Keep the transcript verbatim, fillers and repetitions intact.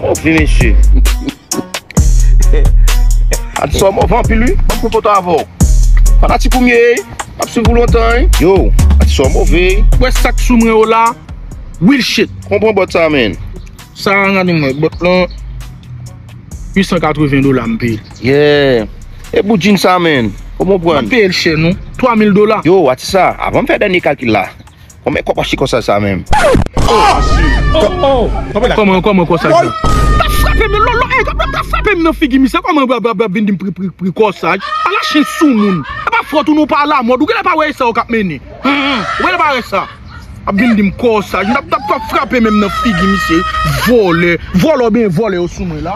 Move mesye. Atis sa w move anpil wi. Ban m pran foto avè w. Fanatik ou m ye. M ap swiv ou lontan wi. Yo, atis sa w move. Wè sa k sou mwen yo la. Real shit. Konpran bòt sa menn. Sa gade mwen bòt lan. Uit san katreven dola m peye. Yeah. E bout jeans sa menn. Kòman w pran? M ap peye l chè non. Twa mil dola. Yo, atis sa, avan m fè dènye kalkil la. Konbyen kòb w achte kòsaj sa menm? Kòman, kòman kòsaj sa? T ap frape m lolo, ey, t ap frape m nan figi misye, kòman w ap vin di m pri pri pri kòsaj? Ala chen soumoun. E pa fòt ou non, pa lamòd, ou genlè pa wè sa yo k ap mennen. Ou genlè pa wè sa. Ap vin di m kòsaj, m t ap t ap frape menm nan figi misye. Vòlè, vòlè oubyen vòlè yo sou mwen la.